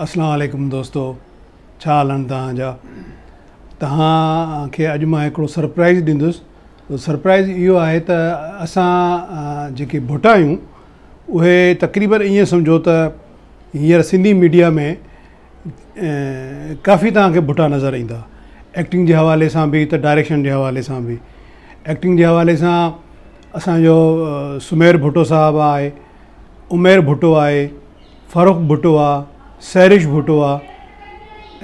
اسلام عليڪم دوستو ڇا حال آهن توهان جا توهان کي اڄ مان هڪڙو سرپرائز ڏيندس سرپرائز اهو آهي ته اسان جيڪي ڀٽا آهيون اهي تقريبن ائين سمجهو ته هينئر سنڌي ميڊيا ۾ ڪافي توهان کي ڀٽا نظر ايندا ايڪٽنگ جي حوالي سان به ته ڊائريڪشن جي حوالي سان به ايڪٽنگ جي حوالي سان اسانجو سمير ڀٽو صاحب آهي عمير ڀٽو آهي فرخ ڀٽو آ سحرش ڀٽو آ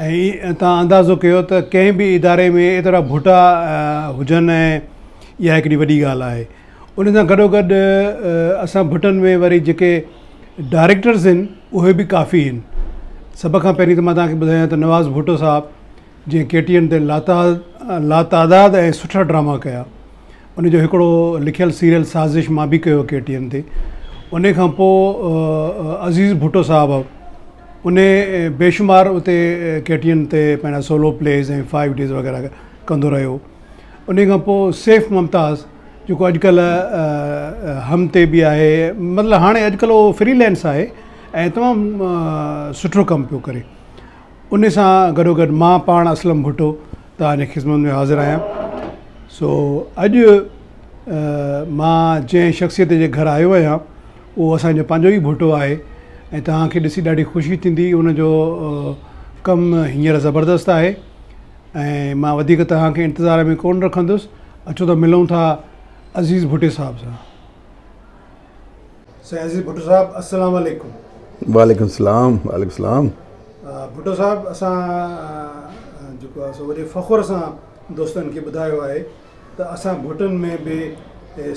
۽ توهان اندازو ڪيو ته ڪنهن به اداري ۾ ايترا ڀٽا هجن ۽ اها هڪڙي وڏي ڳالهه آهي ان سان گڏو گڏ اسان ڀٽن ۾ وري جيڪي ڊائريڪٽرز آهن اهي به ڪافي آهن سڀ کان پهرين ته مان توهان کي ٻڌايان ته نواز ڀٽو صاحب جنهن ڪي ٽي اين تي لاتعداد ۽ سٺا ڊراما ڪيا ان جو هڪڙو لکيل سيريل سازش مان به ڪيو ڪي ٽي اين تي ان کان پوء عزيز ڀٽو صاحب ان بيشمار اتي ڪي ٽي اين تي پنهنجا سولو پليز ۽ فائيو ڊيز وغيره ڪندو رهيو ان کان پوء سيف ممتاز جيڪو اڄڪلهه هم تي به آهي مطلب هاڻي اڄڪلهه اهو فري لينس آهي ۽ تمام سٺو ڪم پيو ڪري ان سان گڏو گڏ مان پاڻ اسلم ڀٽو توهان جي خدمت ۾ حاضر آهيان سو اڄ مان جنهن شخصيت جي گهر آيو آهيان اهو اسانجو پنهنجو ئي ڀٽو آهي ۽ توهان کي ڏسي ڏاڍي خوشي ٿيندي ان جو ڪم هينئر زبردست آهي ۽ مان وڌيڪ توهان کي انتظار ۾ ڪونه رکندس اچو ته ملون ٿا عزيز ڀٽي صاحب سان. سائين عزيز ڀٽو صاحب السلام عليڪم. وعليڪم السلام وعليڪم السلام. ڀٽو صاحب اسان جيڪو آهي سو وڏي فخر سان دوستن کي ٻڌايو آهي ته اسان ڀٽن ۾ به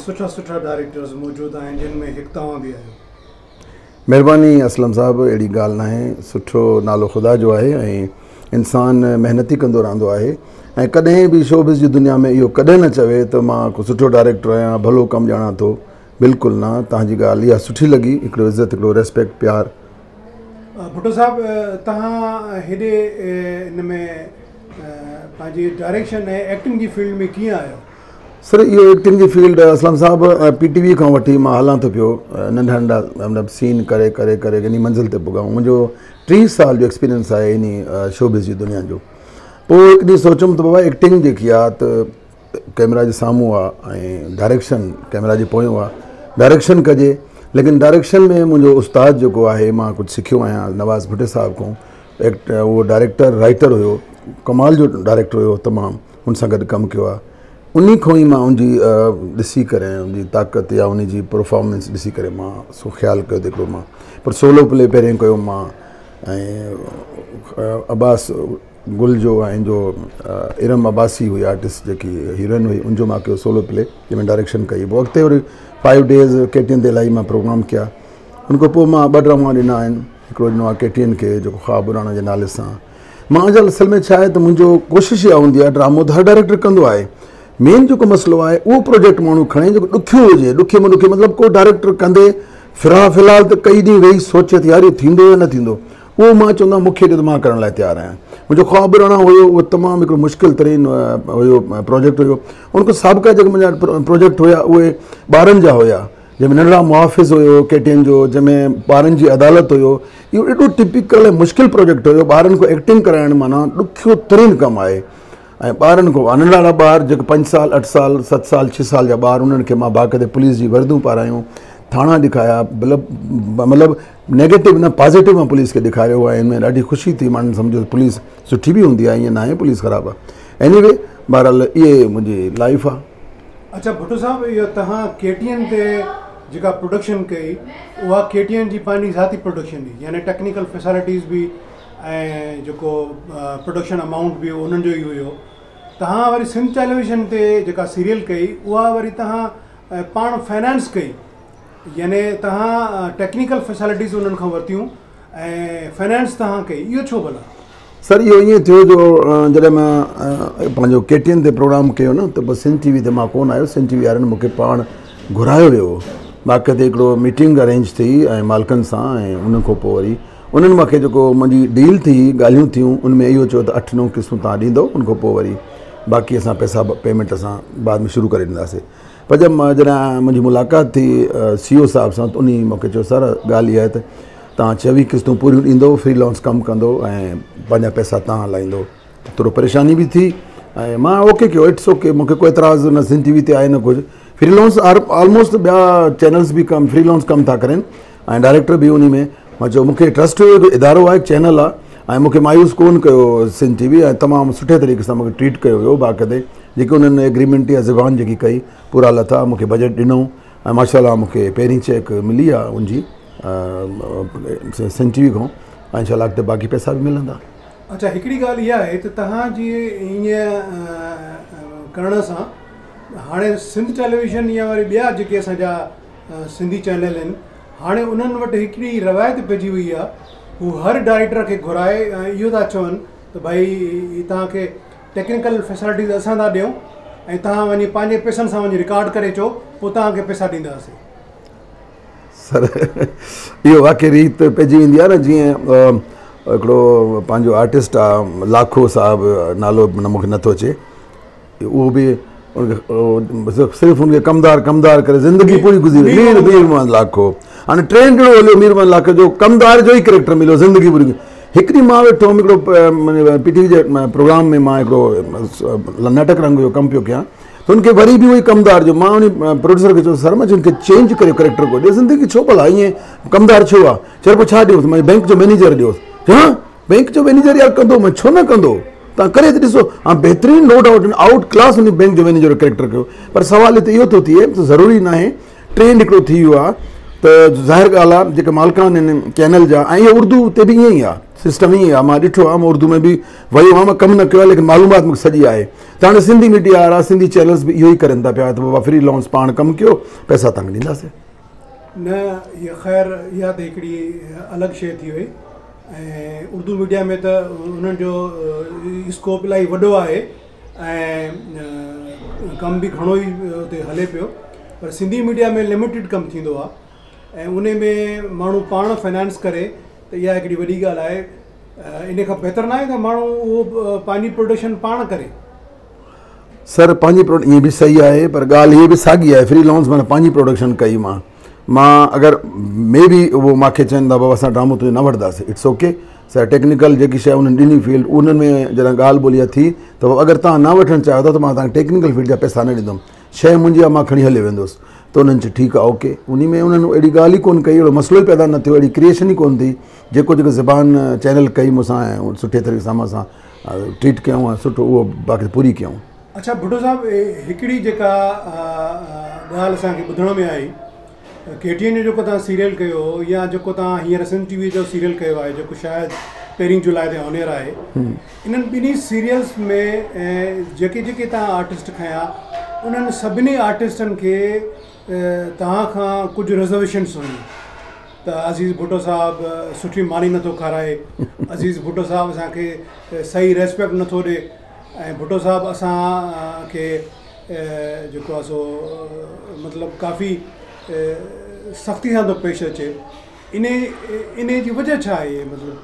سٺا سٺا ڊائريڪٽرز موجود آهن جن ۾ هڪ توهان به آهيو. مهرباني اسلم صاحب اهڙي ڳالهه ناهي سٺو نالو خدا جو آهي ۽ انسان محنت ئي ڪندو رهندو آهي ۽ ڪڏهن به شوبز جي دنيا ۾ اهو ڪڏهن نه چوي ته مان ڪو سٺو ڊائريڪٽر آهيان ڀلو ڪم ڄاڻان ٿو بلڪل نه توهان جي ڳالهه اها سٺي لڳي هڪڙو عزت هڪڙو ريسپيڪٽ پيار. ڀٽو صاحب توهان هيڏي ان ۾ پنهنجي ڊائريڪشن ۽ ايڪٽنگ جي فيلڊ ۾ ڪيئن آيو؟ سر اهو ايڪٽنگ جي فيلڊ اسلم صاحب پي ٽي وي کان وٺي مان هلان ٿو پيو ننڍا ننڍا مطلب سين ڪري ڪري ڪري انهي منزل تي پڳا آهيان منهنجو 30 سال جو ايڪسپيرينس آهي انهي شوبز جي دنيا جو پوء هڪ ڏينهن سوچيم ته بابا ايڪٽنگ جيڪي آهي ته ڪيمرا جي سامهون آهي ۽ ڊائريڪشن ڪيمرا جي پويون آهي ڊائريڪشن ڪجي ليڪن ڊائريڪشن ۾ منهنجو استاد جيڪو آهي مان ڪجهه سکيو آهيان نواز ڀٽي صاحب کان ايڪٽ اهو ڊائريڪٽر رائٽر هيو ڪمال جو ڊائريڪٽر هيو تمام ان سان گڏ ڪم ڪيو آهي انهي کان ئي مان ان جي ڏسي ڪري ان جي طاقت يا ان جي پرفارمنس ڏسي ڪري مان سو خيال ڪيو ته هڪڙو مان پر سولو پلي پهرين ڪيو مان ۽ عباس گل جو ۽ ان جو ارم عباسي هئي آرٽسٽ جيڪي هيروئن هئي ان جو مان ڪيو سولو پلي جنهن ۾ ڊائريڪشن ڪئي پوء اڳتي وري فائيو ڊيز ڪي ٽي اين تي الاهي مان پروگرام ڪيا ان کان پوء مان ٻه ڊراما ڏنا آهن هڪڙو ڏنو آهي ڪي ٽي اين کي جيڪو خواب اڏاڻ جي نالي سان مان جا اصل ۾ ڇا آهي ته منهنجو ڪوشش اها هوندي آهي ڊرامو ته هر ڊائريڪٽر ڪندو آهي مين جيڪو مسئلو آهي اهو پروجيڪٽ ماڻهو کڻي جيڪو ڏکيو هجي ڏکي ۾ ڏکيو مطلب ڪو ڊائريڪٽر ڪندي فرا في الحال ته ڪئي ڏينهن ويهي سوچي ته يار اهو ٿيندو يا نه ٿيندو اهو مان چوندو آهيان مون کي ڏيو ته مان ڪرڻ لاء تيار آهيان منهنجو خواب اڏاڻا هيو اهو تمام هڪڙو مشڪل ترين هيو پروجيڪٽ هيو ان کان سابقا جيڪي منهنجا پروجيڪٽ هيا اهي ٻارن جا هيا جنهن ۾ ننڍڙا محافظ هيو ڪي ٽي اين جو جنهن ۾ ٻارن جي عدالت هيو اهو ايڏو ٽپيڪل ۽ مشڪل پروجيڪٽ هيو ٻارن کان ايڪٽنگ ڪرائڻ معنيٰ ڏکيو ترين ڪم آهي ۽ ٻارن کان ننڍڙا ٻار جيڪي پنج سال اٺ سال ست سال ڇهه سال جا ٻار انهن کي مان باقاعدي پوليس جي ورديون پارايون ٿاڻا ڏيکايا مطلب نيگيٽو نه پازيٽو مان پوليس کي ڏيکاريو ۽ ان ۾ ڏاڍي خوشي ٿي ماڻهن سمجهيو پوليس سٺي به هوندي آهي ائين ناهي پوليس خراب آهي ايني وي بهرحال اهي منهنجي لائف آهي. اڇا ڀٽو صاحب اهو توهان ڪي ٽي اين تي جيڪا پروڊڪشن ڪئي اها ڪي ٽي اين جي پنهنجي ذاتي پروڊڪشن هئي يعني ٽيڪنيڪل فيسلٽيز به ۽ جيڪو پروڊڪشن امائونٽ به انهن جو ئي هيو توهان وري سنڌ ٽيليويزن تي جيڪا سيريل ڪئي اها وري توهان پاڻ فائنانس ڪئي يعني توهان ٽيڪنيڪل فيسلٽيز انهن کان ورتيون ۽ فائنانس توهان ڪئي اهو ڇو ڀلا؟ سر اهو ائين ٿيو جو جڏهن مان پنهنجو ڪي ٽي اين تي پروگرام ڪيو نه ته پوء سنڌ ٽي وي تي مان ڪونه آيو سنڌ ٽي وي وارن مونکي پاڻ گهرايو ويو باقاعدي هڪڙو ميٽنگ ارينج ٿي ۽ مالڪن سان ۽ ان کان پوء وري انهن مونکي جيڪو منهنجي ڊيل ٿي ڳالهيون ٿيون ان ۾ اهو چيو ته اٺ نو قسطون توهان ڏيندو ان کان پوء وري باقي اسان پئسا پيمينٽ اسان بعد ۾ شروع ڪري ڏينداسين پر جب جڏهن منهنجي ملاقات ٿي سي او صاحب سان ته انهي مونکي چيو سر ڳالهه اها آهي ته توهان 24 قسطون پوريون ڏيندو، فري لانس ڪم ڪندو ۽ پنهنجا پئسا توهان هلائيندو. ٿورو پريشاني به ٿي ۽ مان اوڪي ڪيو، it's okay, مونکي ڪو اعتراض نه سنڌ ٽي وي تي آهي نه ڪجهه. فري لانس آلموسٽ ٻيا چينلز به ڪم فري لانس ڪم ٿا ڪرن ۽ ڊائريڪٽر به انهي ۾ مان چيو مونکي ٽرسٽ هيو هڪ ادارو آهي چينل آهي ۽ مونکي مايوس ڪون ڪيو سنڌ ٽي وي ۽ تمام سٺي طريقي سان مونکي ٽريٽ ڪيو ويو باقاعدي جيڪي انهن ايگريمينٽ يا زبان جيڪي ڪئي پورا لٿا مونکي بجيٽ ڏنو ۽ ماشاء الله مونکي پهرين چيڪ ملي آهي ان جي سنڌ ٽي وي کان ۽ انشاء الله اڳتي باقي پئسا به ملندا. اڇا هڪڙي ڳالهه اها آهي ته توهان جي ائين ڪرڻ سان هاڻي سنڌ ٽيليويزن يا وري ٻيا جيڪي اسان جا سنڌي چينل آهن هاڻي انهن وٽ هڪڙي روايت پئجي وئي آهي هو هر ڊائريڪٽر کي گهرائي ۽ اهو ٿا چون ته ڀائي توهان کي ٽيڪنيڪل فيسلٽيز اسان ٿا ڏيون ۽ توهان وڃي پنهنجي پئسن سان وڃي رڪارڊ ڪري اچو پوء توهان کي پئسا ڏينداسين. سر اهو واقعي ريت پئجي ويندي آهي نه جيئن هڪڙو پنهنجو آرٽسٽ آهي لاکو صاحب نالو مون کي نٿو اچي اهو به صرف ان کي ڪمدار ڪمدار ڪري زندگي پوري گذري وئي مير مير محمد لاکو هاڻي ٽرينڊ اهڙو هليو مير محمد لاکو جو ڪمدار جو ئي ڪريڪٽر مليو زندگي پوري هڪ ڏينهن مان ويٺو هوم هڪڙو پي ٽي وي جي پروگرام ۾ مان هڪڙو ناٽڪ رنگ جو ڪم پيو ڪيان ته ان کي وري به اهو ئي ڪمدار جو مان ان پروڊيوسر کي چيو سر مان ان کي چينج ڪريو ڪريڪٽر ڪو ڏيو زندگي ڇو ڀلا ائين ڪمدار ڇو آ چيو پوء ڇا ڏيوس مان بينڪ جو مئنيجر ڏيوس ها بينڪ جو مئنيجر يار ڪندو مان ڇو نه ڪندو تان ڪري ته ڏسو ها بهترين نو ڊائوٽ آؤٽ ڪلاس ان بينڪ جو مئنيجر ڪريڪٽر ڪيو پر سوال هتي اهو ٿو ٿئي ته ضروري ناهي ٽرينڊ هڪڙو ٿي ويو آ ته ظاهر ڳالهه آ جيڪي مالڪان آهن چينل جا ۽ اهو اردو تي به ائين ئي آ سسٽم ائين ئي آ مان ڏٺو آ مان اردو ۾ به ويو آهيان مان ڪم نه ڪيو آ ليڪن معلومات مونکي سڄي آهي ته هاڻي سنڌي ميڊيا وارا سنڌي چينلز به اهو ئي ڪرن ٿا پيا ته بابا فري لانس پاڻ ڪم ڪيو پئسا توهان کي ڏينداسين. نه اها خير اها ته هڪڙي الڳ شيء ٿي وئي ۽ اردو ميڊيا ۾ ته انهن جو اسڪوپ الاهي وڏو آهي ۽ ڪم به گهڻو ئي اتي هلي پيو پر سنڌي ميڊيا ۾ لميٽيڊ ڪم ٿيندو آهي ۽ ان ۾ ماڻهو پاڻ فنانس ڪري ته اها هڪڙي وڏي ڳالهه آهي ان کان بهتر ناهي ته ماڻهو اهو پنهنجي پروڊڪشن پاڻ ڪري. سر پنهنجي پروڊ ائين به صحيح آهي پر ڳالهه هيء به ساڳي آهي فري لانس معنيٰ پنهنجي پروڊڪشن ڪئي مان مان اگر مي بي اهو مانکي چون ٿا بابا اسان ڊرامو تنهنجو نه وٺنداسين it's okay sir technical جيڪي شيء انهن ڏني فيلڊ انهن ۾ جڏهن ڳالهه ٻولهه اها ٿي ته اگر توهان نه وٺڻ چاهيو ٿا ته مان توهان کي ٽيڪنيڪل فيلڊ جا پئسا نه ڏيندم شيء منهنجي آهي مان کڻي هليو ويندس ته انهن چيو ٺيڪ آهي اوڪي انهي ۾ انهن اهڙي ڳالهه ئي ڪونه ڪئي اهڙو مسئلو ئي پيدا نه ٿيو اهڙي ڪريئيشن ئي ڪونه ٿي جيڪو جيڪو زبان چينل ڪئي مون سان ۽ سٺي طريقي سان مون سان ٽريٽ ڪيائون ۽ سٺو اهو باقي پوري ڪيائون. اڇا ڀٽو صاحب هڪڙي جيڪا ڳالهه اسان کي ٻڌڻ ۾ آئي ڪي ٽي اين جو جيڪو توهان سيريل ڪيو هو يا جيڪو توهان هينئر سنڌ ٽي وي جو سيريل ڪيو آهي جيڪو شايد پهرين جولاء تي آن ايئر آهي انهن ٻنهي سيريلز ۾ جيڪي جيڪي توهان آرٽسٽ کنيا انهن سڀني آرٽسٽن کي توهان کان ڪجهه رزرويشنس هيون ته عزيز ڀٽو صاحب سٺي ماني نٿو کارائي، عزيز ڀٽو صاحب اسان کي صحيح ريسپيڪٽ نٿو ڏي ۽ ڀٽو صاحب اسان کي جيڪو آهي سو مطلب ڪافي سختي سان ٿو پيش اچي انهي انهي جي وجه ڇا آهي مطلب.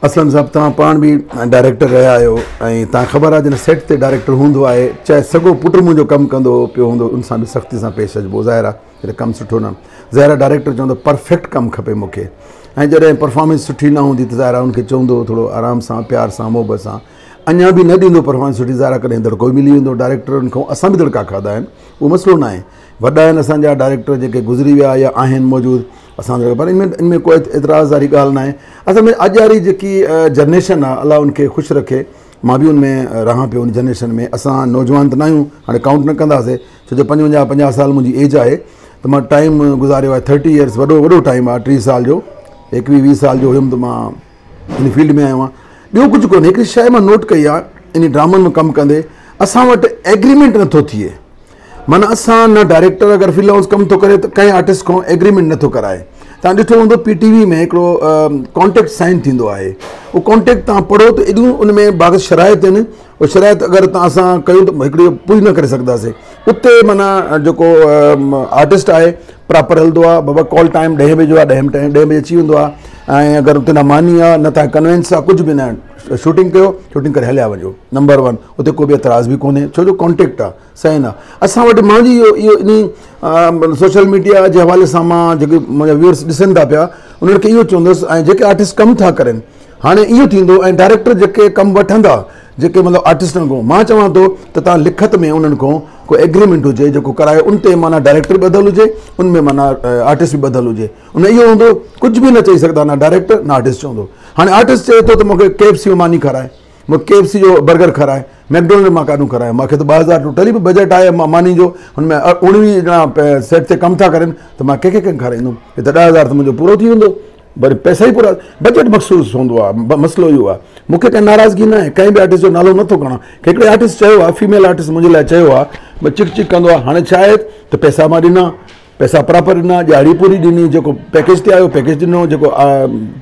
اسلم صاحب توهان پاڻ به ڊائريڪٽر رهيا آهيو ۽ توهان خبر آهي جڏهن سيٽ تي ڊائريڪٽر هوندو آهي چاهي سڳو پٽ منهنجو ڪم ڪندو پيو هوندو ان سان به سختي سان پيش اچبو ظاهر آهي جڏهن ڪم سٺو نه ظاهر آهي ڊائريڪٽر چوندو پرفيڪٽ ڪم کپي مون کي ۽ جڏهن پرفارمنس سٺي نه هوندي ته ظاهر آهي ان کي چوندو ٿورو آرام سان پيار سان محبت سان اڃا به نه ڏيندو پرفارمنس سٺي ظاهر آهي ڪڏهن دڙڪو به ملي ويندو ڊائريڪٽرن کان اسان به دڙڪا کاڌا آهن اهو مسئلو نه آهي وڏا آهن اسان جا ڊائريڪٽر جيڪي گذري ويا يا آهن موجود اسان جو پر ان ۾ ان ۾ ڪو اعتراض واري ڳالهه ناهي اصل ۾ اڄ واري جيڪي جنريشن آهي الله ان کي خوش رکي مان به ان ۾ رهان پيو ان جنريشن ۾ اسان نوجوان ته ناهيون هاڻي ڪائونٽ نه ڪنداسي ڇو جو 55 50 سال منهنجي ايج آهي ته مان ٽائيم گذاريو آهي 30 ايئرس وڏو وڏو ٽائيم آهي 30 سال جو 21 20 سال جو هيم ته مان ان فيلڊ ۾ آيو آهيان ٻيو ڪجهه ڪونهي هڪڙي شيء مان نوٽ ڪئي آهي ان ڊرامن ۾ ڪم ڪندي اسان وٽ ايگريمينٽ نٿو ٿئي معنيٰ اسان نه ڊائريڪٽر اگر فري لانس ڪم ٿو ڪري ته ڪنهن آرٽسٽ کان ايگريمينٽ نٿو ڪرائي تان ڏٺو هوندو پي ٽي وي ۾ هڪڙو ڪانٽريڪٽ سائن ٿيندو آهي اهو ڪانٽريڪٽ تان پڙهو ته ايڏيون ان ۾ باقي شرائط آهن اهو شرائط اگر تان اسان ڪيون ته هڪڙي پوري نه ڪري سگهنداسين اتي معنيٰ جيڪو آرٽسٽ آهي پراپر هلندو آهي بابا ڪال ٽائيم ڏهين بجي جو آهي ڏهين ٽائيم ڏهين بجي اچي ويندو آهي ۽ اگر اتي نه ماني آهي نه تان ڪنوينس آهي ڪجهه به نه شوٽنگ ڪيو شوٽنگ ڪري هليا وڃو نمبر ون اتي ڪو به اعتراض به ڪونهي ڇو جو ڪانٽريڪٽ آهي سائين نه اسان وٽ مانجي اهو اهو انهي سوشل ميڊيا جي حوالي سان مان جيڪي منهنجا ويورس ڏسن ٿا پيا انهن کي اهو چوندس ۽ جيڪي آرٽسٽ ڪم ٿا ڪرن هاڻي اهو ٿيندو ۽ ڊائريڪٽر جيڪي ڪم وٺندا جيڪي مطلب آرٽسٽن کان مان چوان ٿو ته تان لکت ۾ انهن کان ڪو ايگريمينٽ هجي جيڪو ڪرايو ان تي معنيٰ ڊائريڪٽر ٻڌل هجي ان ۾ معنيٰ آرٽسٽ به ٻڌل هجي ان اهو هوندو ڪجهه به نه چئي سگهندا نه ڊائريڪٽر نه آرٽسٽ چوندو هاڻي آرٽسٽ چئي ٿو ته مونکي ڪي ايف سي ۾ ماني کارائي مونکي ڪي ايف سي جو برگر کارائي ميڪڊونلڊ مان ڪاڏون کارايان مونکي ته 2000 ٽوٽل ئي بجيٽ آهي ماني جو هن ۾ 19 ڄڻا سيٽ تي ڪم ٿا ڪرن ته مان ڪنهن کي ڪنهن کارائيندم هي ته 10000 ته منهنجو پورو ٿي ويندو وري پئسا ئي پورا بجيٽ مخصوص هوندو آهي مسئلو اهو آهي مونکي ڪنهن ناراضگي نه آهي ڪنهن به آرٽسٽ جو نالو نٿو کڻان هڪڙي آرٽسٽ چيو آهي فيميل آرٽسٽ منهنجي لاء چيو آهي چڪ چڪ ڪندو آهي هاڻي ڇا آهي ته پئسا مان ڏنا پئسا پراپر ڏنا ڏهاڙي پوري ڏني جيڪو پيڪيج تي آيو پيڪيج ڏنو جيڪو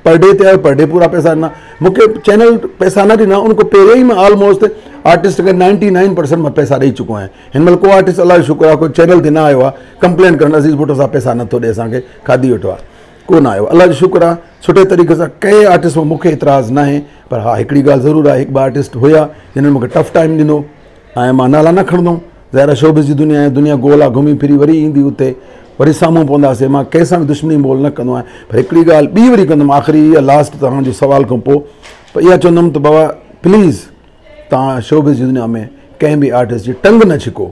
پر ڊي تي آيو پر ڊي پورا پئسا ڏنا مونکي چينل پئسا نه ڏنا ان کان پهريون ئي مان آلموسٽ آرٽسٽ کي 99% مان پئسا ڏئي چڪو آهيان هن مهل ڪو آرٽسٽ الله جو شڪر آهي ڪو چينل تي نه آيو آهي ڪمپلين ڪرڻ عزيز ڀٽو صاحب پئسا نٿو ڏي اسانکي کاڌي ويٺو آهي ڪو نه آيو الله جو شڪر آهي سٺي طريقي سان ڪنهن آرٽسٽ مان مونکي اعتراض نه آهي پر ها هڪڙي ڳالهه ضرور آهي هڪ ٻه آرٽسٽ هيا جنهن مونکي ٽف ٽائيم ڏنو ۽ مان نالا نه کڻندم ظاهر آهي شوبز جي دنيا آهي دنيا گول آهي گهمي ڦري وري ايندي اتي وري سامهون پونداسين مان ڪنهن سان به دشمني مول نه ڪندو آهيان پر هڪڙي ڳالهه ٻي وري ڪندم آخري يا لاسٽ توهان جو سوال کان پوء پر اها چوندم ته بابا پليز توهان شوبز جي دنيا ۾ ڪنهن به آرٽسٽ جي ٽنگ نه ڇڪو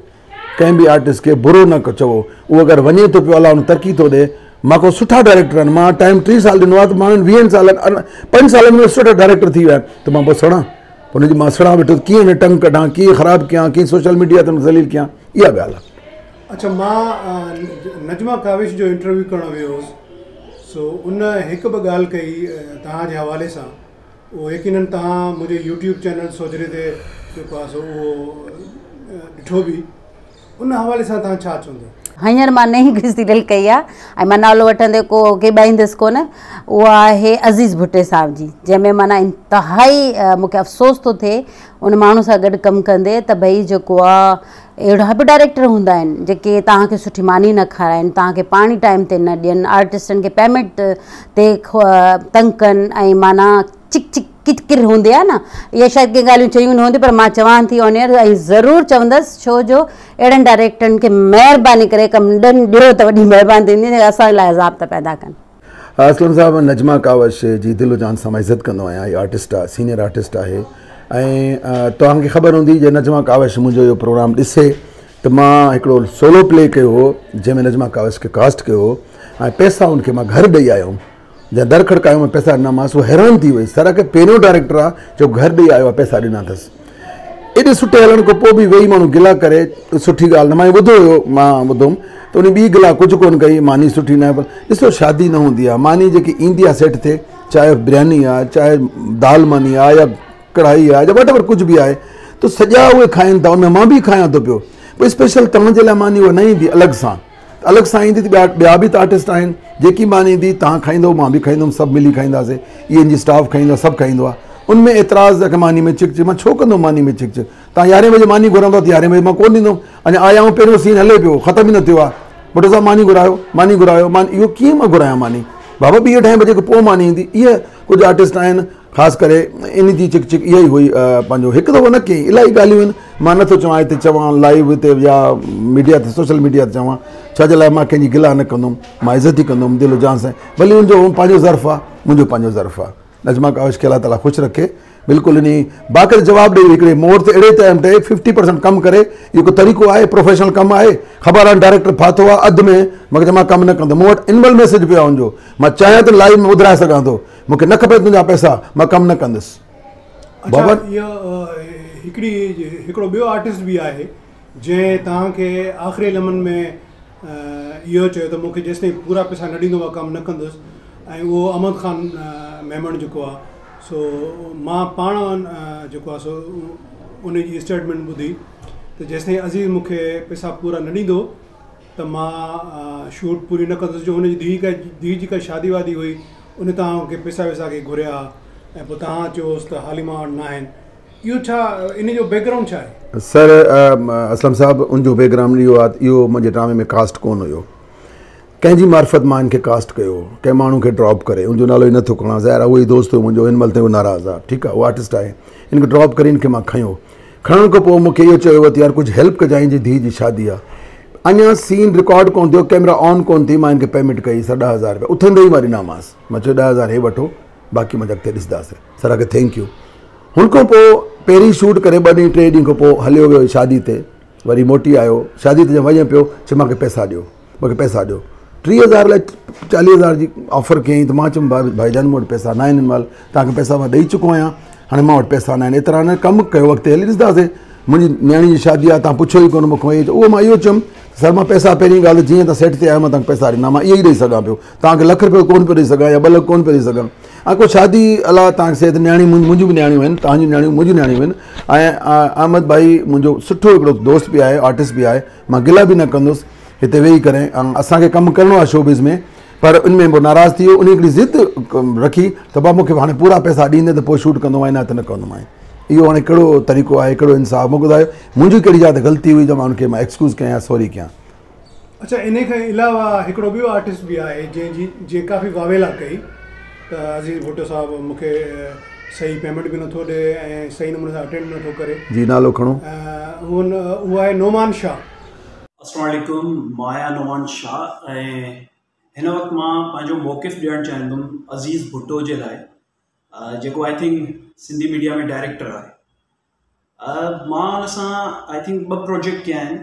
ڪنهن به آرٽسٽ کي برو نه چئو اهو اگر وڃي ٿو پيو الله ان ترقي ٿو ڏي مان کان سٺا ڊائريڪٽر آهن مان ٽائيم 30 سال ڏنو آهي ته ماڻهن 20 سالن 5 سالن ۾ سٺا ڊائريڪٽر ٿي ويا آهن ته مان پوء سڙان ان جي مان سڙان ويٺو ڪيئن هن ٽنگ ڪڍان ڪيئن خراب ڪيان ڪيئن سوشل ميڊيا تي ذليل ڪيان اها ڳالهه آهي. اڇا مان نجمه ڪاوش جو انٽرويو ڪرڻ ويو هوس سو ان هڪ ٻه ڳالهه ڪئي توهان جي حوالي سان اهو يقينن توهان منهنجي يوٽيوب چينل سوجهري تي جيڪو آهي سو اهو ڏٺو به ان حوالي سان توهان ڇا چوندو؟ هينئر مان نئين هڪڙي سيريل ڪئي آهي ۽ مان نالو وٺندي ڪو ڪيٻائيندس ڪونه اها آهي عزيز ڀٽي صاحب جي جنهن ۾ معنيٰ انتهائي مون کي افسوس ٿو ٿئي ان ماڻهو سان گڏ ڪم ڪندي ته ڀئي جيڪو آ اهڙا به ڊائريڪٽر هوندا آهن جيڪي توهان کي سٺي ماني نه کارائن توهان کي پاڻي ٽائيم تي نه ڏين آرٽسٽن کي پيمينٽ تي تنگ ڪن ۽ معنيٰ چڪ چڪ ڪر ڪر هوندي آهي نه اها شايد ڪنهن ڳالهيون چيون نه هونديون پر مان چوان ٿي آن ايئر ۽ ضرور چوندس ڇو جو اهڙن ڊائريڪٽرن کي مهرباني ڪري ڪم ڏن ڏيو ته وڏي مهرباني ٿيندي اسان لاء عذاب ٿا پيدا ڪن. اسلم صاحب نجمه ڪاوش جي دل و جان سان مان عزت ڪندو آهيان هي آرٽسٽ آهي سينيئر آرٽسٽ آهي ۽ توهان کي خبر هوندي جي نجمه ڪاوش منهنجو اهو پروگرام ڏسي ته مان هڪڙو سولو پلي ڪيو هو جنهن ۾ نجمه ڪاوش کي ڪاسٽ ڪيو هو ۽ پئسا ان کي مان گهر ڏئي آيو هوم جنهن در کڙڪايو ۽ پئسا ڏنامانس هو حيران ٿي وئي سر کي پهريون ڊائريڪٽر آ جو گهر ڏئي آيو آ پئسا ڏنا اٿس ايڏي سٺي هلڻ کان پوء به ويهي ماڻهو گلا ڪري سٺي ڳالهه نه مان ٻڌو هيو مان ٻڌوم ته ان ٻي گلا ڪجهه ڪونه ڪئي ماني سٺي نه پر ڏسو شادي نه هوندي آ ماني جيڪي ايندي آ سيٽ تي چاهي برياني آ چاهي دال ماني آ يا ڪڙهائي آ يا وٽ ايور ڪجهه به آهي ته سڄا اهي کائن ٿا ان ۾ مان به کايان ٿو پيو پوء اسپيشل توهان جي لاء ماني اها نه ايندي الڳ سان الڳ سان ايندي ته ٻيا ٻيا به ته آرٽسٽ آهن جيڪي ماني ايندي توهان کائيندو مان به کائيندم سڀ ملي کائينداسي اي اين جي اسٽاف کائيندو سڀ کائيندو آهي ان ۾ اعتراض ته ماني ۾ چڪ چڪ مان ڇو ڪندم ماني ۾ چڪ چڪ توهان يارهين بجي ماني گهرندو ته يارهين بجي مان ڪونه ڏيندم اڃا آيا آهيون پهريون سين هلي پيو ختم ئي نه ٿيو آهي ڀٽو صاحب ماني گهرايو ماني گهرايو مان اهو ڪيئن مان گهرايان ماني بابا ٻي اڍائي بجي کان پوء ماني ايندي اهي ڪجهه آرٽسٽ آهن خاص ڪري ان جي چڪ چڪ اها ئي هئي پنهنجو هڪ دفعو نه ڪيائين الاهي ڳالهيون آهن مان نٿو چوان هتي چوان لائيو هتي يا ميڊيا تي سوشل ميڊيا تي چوان ڇا جي لاء مان ڪنهن جي گلا نه ڪندم مان عزت ئي ڪندم دل و جان سان ڀلي ان جو پنهنجو ظرف آهي منهنجو پنهنجو ظرف آهي نجما ڪاوش کي الله تعاليٰ خوش رکي بلڪل انهي باقي جواب ڏئي هڪڙي مور تي اهڙي ٽائيم تي 50% ڪم ڪري اهو ڪو طريقو آهي پروفيشنل ڪم آهي خبر آهي ڊائريڪٽر ڦاٿو آهي اڌ ۾ مگر مان ڪم نه ڪندم مون وٽ ان مهل ميسج پيو آهي ان جو مان چاهيان ته لائيو ۾ ٻڌرائي سگهان ٿو مون کي نه کپي تنهنجا پئسا مان ڪم نه ڪندس. اڇا اهو هڪڙي هڪڙو ٻيو آرٽسٽ به آهي جنهن توهان کي آخري لمحن ۾ اهو چيو ته مون کي جيستائين پورا پئسا نه ڏيندو مان ڪم نه ڪندس ۽ اهو احمد خان ميمڻ جيڪو آهي سو مان پاڻ جيڪو آهي سو ان جي اسٽيٽمينٽ ٻڌي ته جيستائين عزيز مون کي پئسا پورا نه ڏيندو ته مان شوٽ پوري نه ڪندس جو هن جي ڌيء ڪا ڌيء جي ڪا شادي وادي هئي ان توهان کي پئسا وئسا ڪي گهريا ۽ پوء توهان چيوس ته حالي مان وٽ ناهن اهو ڇا ان جو بيڪ گرائونڊ ڇا آهي؟ سر اسلم صاحب ان جو بيڪ گرائونڊ اهو آهي ته اهو منهنجي ڊرامي ۾ ڪاسٽ ڪونه هيو ڪنهن جي معرفت مان ان کي ڪاسٽ ڪيو ڪنهن ماڻهو کي ڊراپ ڪري ان جو نالو ئي نٿو کڻان ظاهر آهي اهو ئي دوست هيو منهنجو هن مهل تائين اهو ناراض آهي ٺيڪ آهي اهو آرٽسٽ آهي ان کي ڊراپ ڪري ان کي مان کنيو کڻڻ کان پوء مون کي اهو چيو ويو ته يار ڪجهه هيلپ ڪجانء جي ڌيء جي شادي آهي. اڃا سين رڪارڊ ڪونه ٿيو، ڪيمرا آن ڪونه ٿي، مان هن کي پيمينٽ ڪئي سر 10000 رپيا اٿندي ئي مان ڏنامانس، مان چيو 10000 هي وٺو باقي مان اڳتي ڏسنداسين، سر آکي thank you. هن کان پوء پهرين شوٽ ڪري ٻه ڏينهن ٽي ڏينهن کان پوء هليو ويو شادي تي، وري موٽي آيو شادي تي جڏهن وڃي پيو چي مانکي پئسا ڏيو مانکي پئسا ڏيو، 30000 لاء 40000 جي آفر ڪيائين ته مان چيم ڀائي جان مون وٽ پئسا نه آهن هن مهل، توهان کي پئسا مان ڏئي چڪو آهيان، هاڻي مان وٽ پئسا نه آهن ايترا نه ڪم ڪيو اڳتي هلي ڏسنداسين، منهنجي نياڻي جي شادي آهي توهان پڇيو ئي ڪونه مون کان اهو مان اهو چيم سر مان پئسا پهرين ڳالهه جيئن توهان سيٽ تي آيو مان توهان کي پئسا ڏنا مان اهي ئي ڏئي سگهان پيو توهان کي لک رپيو ڪونه پيو ڏئي سگهان يا 2 لک ڪونه پيو ڏئي سگهان ۽ ڪو شادي الله توهان کي صحت نياڻي منهنجون به نياڻيون آهن توهان جون نياڻيون منهنجون نياڻيون آهن ۽ احمد ڀائي منهنجو سٺو هڪڙو دوست به آهي آرٽسٽ به آهي مان گلا به نه ڪندس هتي ويهي ڪري ۽ اسان کي ڪم ڪرڻو آهي شوبز ۾ پر ان ۾ پوء ناراض ٿي ويو ان هڪڙي ضد رکي ته بابا مون کي هاڻي پورا پئسا ڏيندي ته پوء شوٽ ڪندومانء نه ته نه ڪندومانء اهو هاڻي ڪهڙو طريقو آهي ڪهڙو انصاف مون کي ٻڌايو منهنجي ڪهڙي جاء تي غلطي هئي جو مان ان کي مان ايڪسڪيوز ڪيان يا سوري ڪيان. اڇا انهي کان علاوه هڪڙو ٻيو آرٽسٽ به آهي جنهن جي جنهن ڪافي واويلا ڪئي ته عزيز ڀٽو صاحب مون کي صحيح پيمينٽ به نٿو ڏي ۽ صحيح نموني سان اٽينڊ به نٿو ڪري. جي نالو کڻو. اهو آهي نعمان شاهه. السلام عليڪم مان آهيان نعمان شاهه ۽ هن وقت مان پنهنجو موقف ڏيڻ چاهيندم عزيز ڀٽو جي لاء جيڪو I think Sindhi media ۾ director آهي مان ان سان I think ٻه پروجيڪٽ ڪيا آهن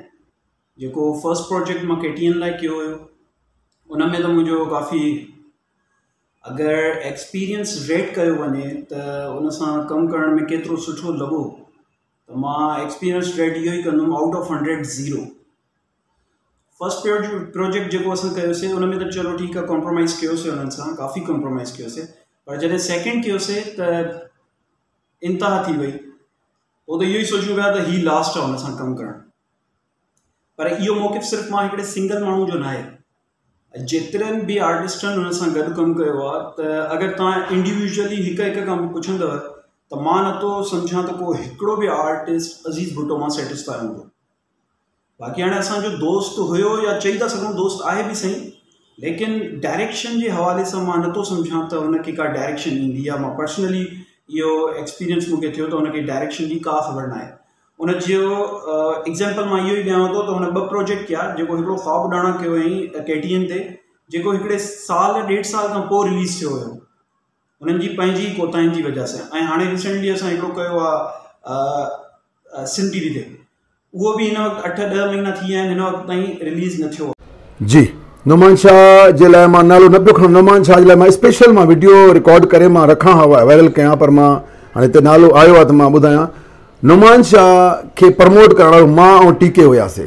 جيڪو فرسٽ پروجيڪٽ مان ڪي ٽي اين لاء ڪيو هيو ان ۾ ته منهنجو ڪافي اگر ايڪسپيرينس ريٽ ڪيو وڃي ته ان سان ڪم ڪرڻ ۾ ڪيترو سٺو لڳو ته مان ايڪسپيرينس ريٽ اهو ئي ڪندم out of 100 zero first project جيڪو اسان ڪيوسي ان ۾ ته چلو ٺيڪ آهي ڪمپرومائز ڪيوسي انهن سان ڪافي ڪمپرومائز ڪيوسي پر جڏهن سيڪنڊ ڪيوسي ته انتها ٿي وئي پوء ته اهو ئي سوچيون پيا ته هي لاسٽ آهي هن سان ڪم ڪرڻ پر اهو موقف صرف مان هڪڙي سنگل ماڻهو جو ناهي جيترن به آرٽسٽن هن سان گڏ ڪم ڪيو آهي ته اگر توهان انڊيويجولي هڪ هڪ کان به پڇندؤ ته مان نٿو سمجهان ته ڪو هڪڙو به آرٽسٽ عزيز ڀٽو مان سيٽسفائي هوندو باقي هاڻي اسان جو دوست هيو يا چئي ٿا سگهون دوست آهي به سهي ليڪن ڊائريڪشن جي حوالي سان مان نٿو سمجهان ته هن کي ڪا ڊائريڪشن ايندي آهي مان پرسنلي اهو ايڪسپيرينس مون کي ٿيو ته هن کي ڊائريڪشن جي ڪا خبر ناهي ان جو ايگزامپل مان اهو ئي ڏيانو ٿو ته هن ٻه پروجيڪٽ ڪيا جيڪو هڪڙو خواب اڏاڻا ڪيو هئائين ڪي ٽي اين تي جيڪو هڪڙي سال ڏيڍ سال کان پوء رليز ٿيو هيو انهن جي پنهنجي ڪوتاهين جي وجه سان ۽ هاڻي ريسينٽلي اسان هڪڙو ڪيو آهي سنڌ ٽي وي تي اهو به هن وقت اٺ ڏهه مهينا ٿي ويا آهن هن وقت تائين رليز نه ٿيو آهي. جي نعمان شاهه جي لاء مان نالو نه پيو کڻان نعمان شاهه جي لاء مان اسپيشل مان وڊيو رڪارڊ ڪري مان رکان ها وائرل ڪيان پر مان هاڻي هتي نالو آيو آهي ته مان ٻڌايان نعمان شاهه کي پرموٽ ڪرڻ وارو مان ۽ ٽي ڪي هياسي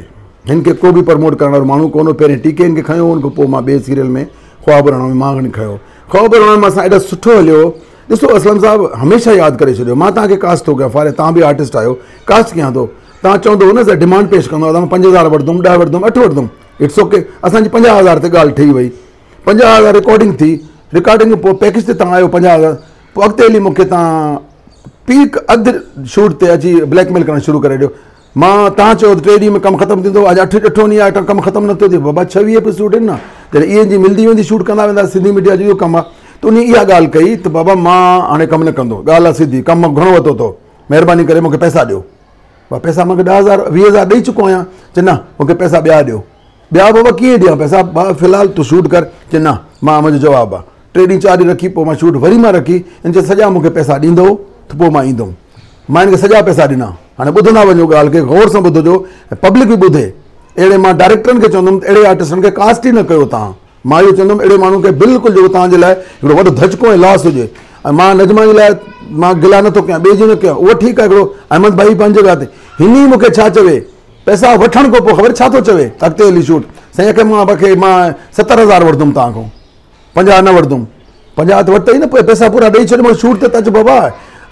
هن کي ڪو به پرموٽ ڪرڻ وارو ماڻهو ڪونه هو پهرين ٽي ڪي هن کي کنيو ان کان پوء مان ٻئي سيريل ۾ خواب رهڻ ۾ مان هن کنيو خواب رهڻ ۾ اسان ايڏا سٺو هليو ڏسو اسلم صاحب هميشه ياد ڪري ڇڏيو مان توهان کي ڪاسٽ ٿو ڪيان فاري توهان به آرٽسٽ آهيو ڪاسٽ ڪيان ٿو توهان چوندو نه سر ڊيمانڊ پيش ڪندو مان 5000 وٺندم 10 وٺندم 8 وٺندم it's okay اسان جي 50000 تي ڳالهه ٺهي وئي 50000 رڪارڊنگ ٿي رڪارڊنگ پوء پيڪيج تي توهان آيو 50000 پوء اڳتي هلي مون کي توهان پيڪ اڌ شوٽ تي اچي بليڪ ميل ڪرڻ شروع ڪري ڏيو مان توهان چيو ته ٽي ڏينهن ۾ ڪم ختم ٿيندو اڄ اٺ ڏٺو ني آهي ڪم ختم نٿو ٿئي بابا 26 ايپيسوڊ آهن نه جڏهن اي جي ملدي ويندي شوٽ ڪندا ويندا سنڌي ميڊيا جو اهو ڪم آهي ته انهي اها ڳالهه ڪئي ته بابا مان هاڻي ڪم نه ڪندو ڳالهه آهي سڌي ڪم گهڻو ورتو اٿو مهرباني ڪري مونکي پئسا ڏيو بابا پئسا مونکي 10000 20000 ڏئي چڪو آهيان چي نه مونکي پئسا ٻيا ڏيو ٻيا بابا ڪيئن ڏيان پئسا في الحال تون شوٽ ڪر چي نه مان منهنجو جواب آهي ٽي ڏينهن چار ڏينهن رکي پوء مان شوٽ وري مان رکي هن چيو سڄا مون کي پئسا ڏيندو ته پوء مان ايندم مان هن کي سڄا پئسا ڏنا هاڻي ٻڌندا وڃو ڳالهه کي غور سان ٻڌجو ۽ پبلڪ به ٻڌي اهڙي مان ڊائريڪٽرن کي چوندم ته اهڙي آرٽسٽن کي ڪاسٽ ئي نه ڪيو توهان مان اهو چوندم اهڙي ماڻهو کي بلڪل جيڪو توهان جي لاء هڪڙو وڏو ڌچڪو ۽ لاس هجي ۽ مان نجما جي لاء مان گلا نٿو ڪيان ٻئي جي نه ڪيان اهو ٺيڪ آهي هڪڙو احمد ڀائي پنهنجي جڳهه تي هن ئي مون کي ڇا چوي پئسا وٺڻ کان پوء خبر ڇا ٿو چوي اڳتي هلي شوٽ سائين کي مان کي مان 70000 وٺندم توهان کان 50 نه وٺندم 50 ته ورتا ئي نه پوء پئسا پورا ڏئي ڇڏ مون شوٽ تي ته اچ بابا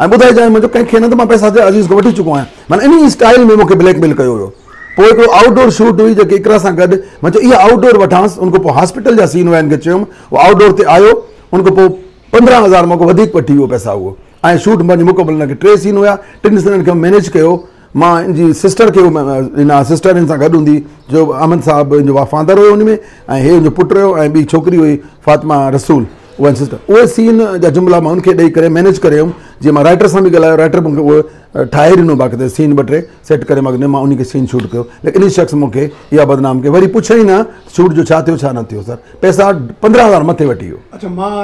۽ ٻڌائجانء منهنجو ڪنهن کي نه ته مان پئسا عزيز کان وٺي چڪو آهيان معنيٰ انهي اسٽائل ۾ مون کي بليڪ ميل ڪيو ويو پوء هڪڙو آئوٽ ڊور شوٽ هئي جيڪي اقرا سان گڏ مان چيو اها آئوٽ ڊور وٺانس ان کان پوء هاسپيٽل جا سين هيا ان کي چيم اهو آئوٽ ڊور تي آيو ان کان پوء 15000 مون کان وڌيڪ وٺي ويو پئسا اهو ۽ شوٽ پنهنجي مڪمل هن کي ٽي سين هيا ٽن سينن کي مينيج ڪيو مان ان جي سسٽر کي ڏنا سسٽر ان سان گڏ هوندي جو احمد صاحب ان جو فادر هيو ان ۾ ۽ هي ان جو پٽ هيو ۽ ٻي ڇوڪري هئي فاطمه رسول اها سسٽم اهي سين جا جملا مان ان کي ڏئي ڪري مينيج ڪري ويم. جيئن مان رائٽر سان به ڳالهايو، رائٽر مون کي اهو ٺاهي ڏنو، باقاعده سين ٻه ٽي سيٽ ڪري مان مان ان کي سين شوٽ ڪيو. ليڪن ان شخص مون کي اها بدنام ڪئي، وري پڇيائين نه شوٽ جو ڇا ٿيو ڇا نه ٿيو. سر پئسا 15,000 مٿي وٺي ويو. اڇا مان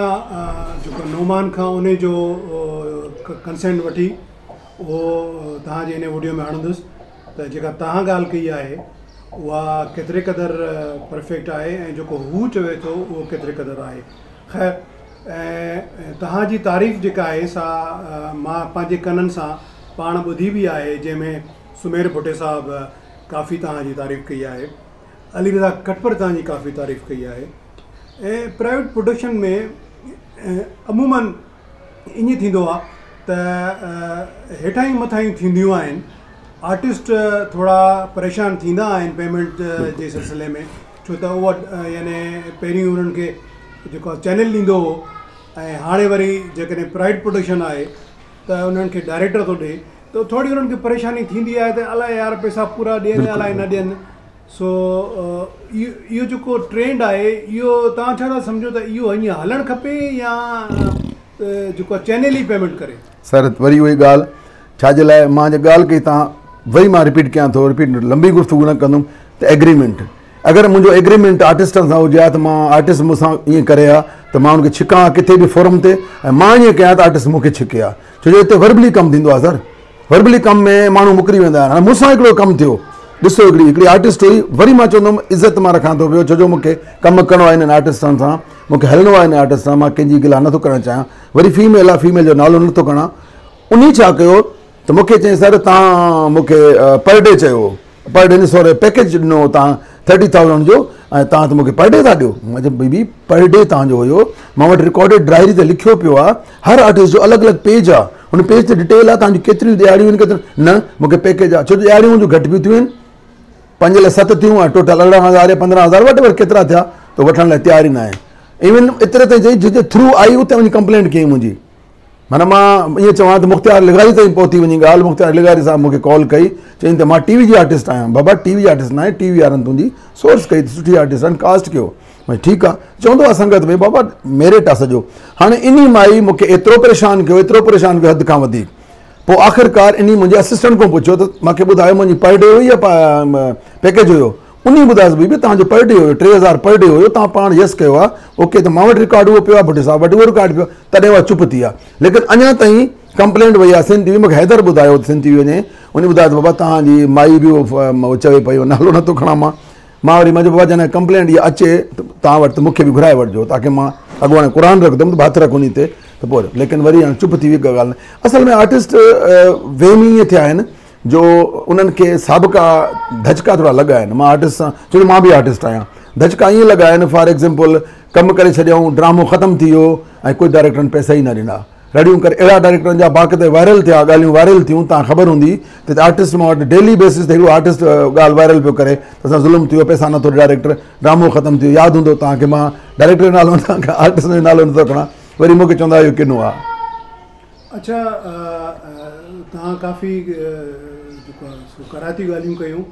جيڪو نعمان کان ان جو ڪنسينٽ وٺي اهو توهان جي ان وڊيو ۾ آڻندس ته جيڪا توهان ڳالهه ڪئي آهي اها ڪيتري قدر پرفيڪٽ آهي ۽ جيڪو هو چوي ٿو اهو ڪيتري قدر آهي. خير ۽ توهان جي تعريف جيڪا آهي سا مان پنهنجي ڪنن سان پاڻ ٻڌي به آهي، جنهن ۾ سمير ڀٽي صاحب ڪافي توهان جي تعريف ڪئي آهي، علي رضا ڪٽپر توهان جي ڪافي تعريف ڪئي آهي. ۽ پرائيويٽ پروڊڪشن ۾ عموماً ائين ٿيندو آهي ته هيٺاهيون مٿاهيون ٿينديون آهن، آرٽسٽ ٿورا پريشان ٿيندا آهن پيمينٽ جي سلسلي ۾، ڇو ته اهو يعني پهرين انهن کي جيڪو آهي چينل ڏيندو هو ۽ هاڻي وري جيڪڏهن پرائيويٽ پروڊڪشن آهي ته انهن کي ڊائريڪٽر ٿو ڏئي ته ٿوري انهن کي پريشاني ٿيندي آهي ته الائي يار پئسا پورا ڏين الائي نه ڏين. سو اهو جيڪو ٽرينڊ آهي اهو توهان ڇا ٿا سمجهو ته اهو ائين هلڻ کپي يا جيڪو چينل ئي پيمينٽ ڪري؟ سر وري اها ئي ڳالهه، ڇا جي لاء مان جي ڳالهه ڪئي تان وري مان رپيٽ ڪيان ٿو، رپيٽ لمبي گفتگو نه ڪندم ته ايگريمينٽ اگر منهنجو ايگريمينٽ آرٽسٽن سان هجي ها ته مان آرٽسٽ مون سان ائين ڪري ها ته مان ان کي ڇڪان ها ڪٿي به فورم تي ۽ مان ائين ڪيان ته آرٽسٽ مون کي ڇڪي ها، ڇو جو هتي وربلي ڪم ٿيندو آهي سر، وربلي ڪم ۾ ماڻهو مڪري ويندا آهن. هاڻي مون سان هڪڙو ڪم ٿيو، ڏسو هڪڙي هڪڙي آرٽسٽ هئي، وري مان چوندم عزت مان رکان ٿو پيو، ڇو جو مون کي ڪم ڪرڻو آهي انهن آرٽسٽن سان، مون کي هلڻو آهي انهن آرٽسٽ سان، مان ڪنهن جي گلا نٿو ڪرڻ چاهيان. وري فيميل آهي، فيميل جو نالو نٿو کڻان. انهي ڇا ڪيو ته مون کي چيائين سر توهان مون کي پر ڊي چيو هو، پر ڊي نه سوري پيڪيج ڏنو هو توهان 30,000 جو ۽ توهان ته مون کي پر ڊي ٿا ڏيو. مان چيو بي بي پر ڊي توهان جو هيو، مان وٽ رڪارڊيڊ ڊائري تي لکيو پيو آهي، هر آرٽسٽ جو الڳ الڳ پيج آهي، ان پيج تي ڊيٽيل آهي توهان جون ڪيتريون ڏهاڙيون آهن ڪيتريون نه، مون کي پيڪيج آهي، ڇو جو ڏهاڙيون منهنجون گهٽ به ٿيون آهن، 5 لاء 7 ٿيون ۽ ٽوٽل 18,000 يا 15,000 وٽ ايور ڪيترا ٿيا ته وٺڻ لاء تيار ئي نه آهي. ايون ايتري تائين چئي جتي ٿرو آئي اتي وڃي ڪمپلينٽ ڪيائين منهنجي، معنيٰ مان ائين چوان ته مختيار لغاري تائين پهتي وڃي ڳالهه. مختيار لغاري صاحب مون کي ڪال ڪئي، چيائين ته مان ٽي وي جي آرٽسٽ آهيان. بابا ٽي وي جي آرٽسٽ نه آهي، ٽي وي وارن تنهنجي سورس ڪئي ته سٺي آرٽسٽ آهن، ڪاسٽ ڪيو. مان ٺيڪ آهي، چوندو آهي سنگت ۾ بابا ميرٽ آهي سڄو. هاڻي انهي مائي مون کي ايترو پريشان ڪيو، ايترو پريشان ڪيو حد کان وڌيڪ. پوء آخرڪار انهي منهنجي اسسٽنٽ کان پڇيو ته مون کي ٻڌايو منهنجي پر ڊي هئي يا پيڪيج هيو؟ انهي ٻڌايس بي بي توهان جو پر ڊي هيو، 3000 پر ڊي هيو، توهان پاڻ يس ڪيو آهي، اوڪي ته مان وٽ رڪارڊ اهو پيو آهي، ڀٽي صاحب وٽ اهو رڪارڊ پيو آهي. تڏهن اها چپ ٿي آهي، ليڪن اڃا تائين ڪمپلينٽ وئي آهي سنڌ ٽي وي. مون کي حيدر ٻڌايو سنڌ ٽي وي وڃي، انهي ٻڌايو ته بابا توهان جي مائي به اهو چوي پئي، نالو نٿو کڻان مان. مان وري مان چيو بابا جڏهن ڪمپلينٽ اها اچي ته توهان وٽ ته مون کي به گهرائي وٺجو، تاڪه مان اڳواڻي قرآن رکندم ته هٿ رک انهي تي ته پوء. ليڪن وري هاڻي چپ ٿي وئي ڳالهه نه. اصل ۾ آرٽسٽ ويمي ائين ٿيا آهن جو انهن کي سابقا ڌچڪا ٿورا لڳا آهن. مان آرٽسٽ سان ڇو جو مان به آرٽسٽ آهيان، ڌچڪا ائين لڳا آهن فار ايگزامپل ڪم ڪري ڇڏيائون، ڊرامو ختم ٿي ويو ۽ ڪجهه ڊائريڪٽرن پئسا ئي نه ڏنا، رڙيون ڪري اهڙا ڊائريڪٽرن جا باقاعده وائرل ٿيا، ڳالهيون وائرل ٿيون، تان خبر هوندي ته آرٽسٽ مان وٽ ڊيلي بيسس تي هڪڙو آرٽسٽ ڳالهه وائرل پيو ڪري ته اسان ظلم ٿي ويو، پئسا نٿو ڏي ڊائريڪٽر، ڊرامو ختم ٿي ويو. ياد هوندو توهان کي، مان ڊائريڪٽر جو نالو نٿو کڻان، آرٽسٽ جو نالو نٿو کڻان، وري مون کي چوندا اهو ڪنو آهي. اڇا توهان ڪافي جيڪو آهي سو ڪارائتيون ڳالهيون ڪيون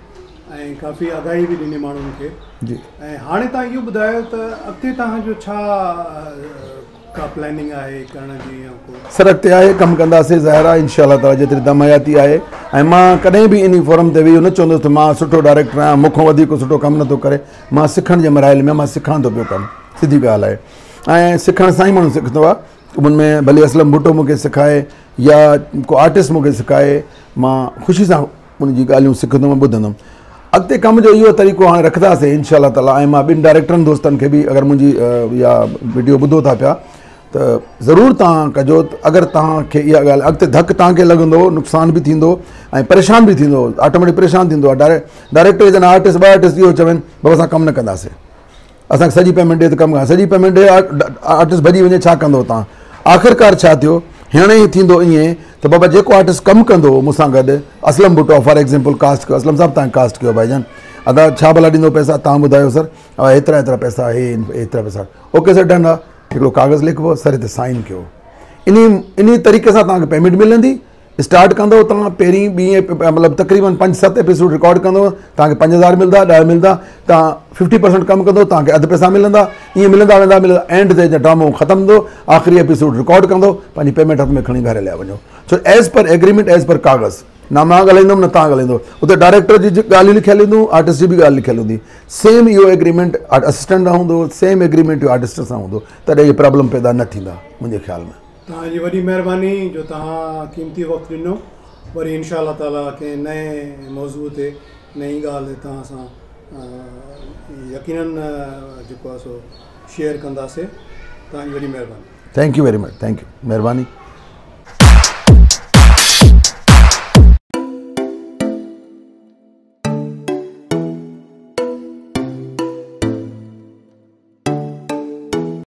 ۽ ڪافي آگاهي به ڏني ماڻهن کي جي، ۽ هاڻي توهان اهو ٻڌايو ته اڳتي توهان جو ڇا ڪا پلاننگ آهي ڪرڻ جي يا ڪو؟ سر اڳتي آهي ڪم ڪنداسين ظاهر آهي انشاء الله تعالي جيتري دم حياتي آهي ۽ مان ڪڏهن به انهي فورم تي ويهي اهو نه چوندس ته مان سٺو ڊائريڪٽر آهيان مون کان وڌيڪ ڪو سٺو ڪم نٿو ڪري. مان سکڻ جي مراحل ۾ مان سکان ٿو پيو ڪم، سڌي ڳالهه آهي ۽ سکڻ سان ئي ماڻهو سکندو آهي. ان ۾ ڀلي اسلم ڀٽو مون کي سکائي يا ڪو آرٽسٽ مون کي سکائي، مان خوشي سان ان جي ڳالهيون سکندم ۽ ٻڌندم. اڳتي ڪم جو اهو طريقو هاڻي رکنداسين انشاء الله تعاليٰ. ۽ مان ٻن ڊائريڪٽرن دوستن کي به اگر منهنجي اها وڊيو ٻڌو ٿا پيا ته ضرور توهان ڪجو ته اگر توهان کي اها ڳالهه اڳتي ڌڪ توهان کي لڳندو، نقصان به ٿيندو ۽ پريشان به ٿيندو، آٽوميٽڪ پريشان ٿيندو آهي ڊائريڪٽر جڏهن آرٽسٽ ٻه آرٽسٽ اهو چون بابا اسان ڪم نه ڪنداسين، اسان کي سڄي پيمينٽ ڏي ته ڪم ڪران، سڄي پيمينٽ ڏي آرٽسٽ ڀڄي وڃي ڇا ڪندو تان؟ آخرڪار ڇا ٿيو، هيڻي ئي ٿيندو ائين ته بابا جيڪو آرٽسٽ ڪم ڪندو هو مون سان گڏ، Aslam Bhutto for example cast ڪيو، اسلم صاحب تان ڪاسٽ ڪيو ڀائي جان، ادا ڇا ڀلا ڏيندو پئسا تان ٻڌايو سر، ايترا ايترا پئسا هي ايترا پئسا، اوڪي سر ڊن آ، هڪڙو ڪاغذ لکبو سر هتي سائن ڪيو، انهي انهي طريقي سان توهان کي پيمينٽ ملندي. اسٽارٽ ڪندو توهان پهرين ٻي مطلب تقريبن پنج ست ايپيسوڊ رڪارڊ ڪندو توهان کي 5000 ملندا 10 ملندا، توهان 50% ڪم ڪندو توهان کي اڌ پئسا ملندا، ائين ملندا ويندا ملندا اينڊ تي جڏهن ڊرامو ختم ٿيندو آخري ايپيسوڊ رڪارڊ ڪندو پنهنجي پيمينٽ هٿ ۾ کڻي گهر هليا وڃو. So as per agreement as per ڪاغذ، نه مان ڳالهائيندم نه توهان ڳالهائيندو، اتي ڊائريڪٽر جي ڳالهه لکيل هونديون آرٽسٽ جي به ڳالهه لکيل هوندي، سيم اهو ايگريمينٽ اسسٽنٽ سان هوندو، سيم ايگريمينٽ اهو آرٽسٽ سان هوندو، تڏهن اهي پرابلم پيدا نه ٿيندا منهنجي خيال ۾. توهان جي وڏي مهرباني جو توهان قيمتي وقت ڏنو. وري انشاء الله تعالي ڪنهن نئين موضوع تي نئين ڳالهه توهان سان يقينن جيڪو آهي سو شيئر ڪنداسي. توهان جي وڏي مهرباني. Thank you very much, thank you, مهرباني.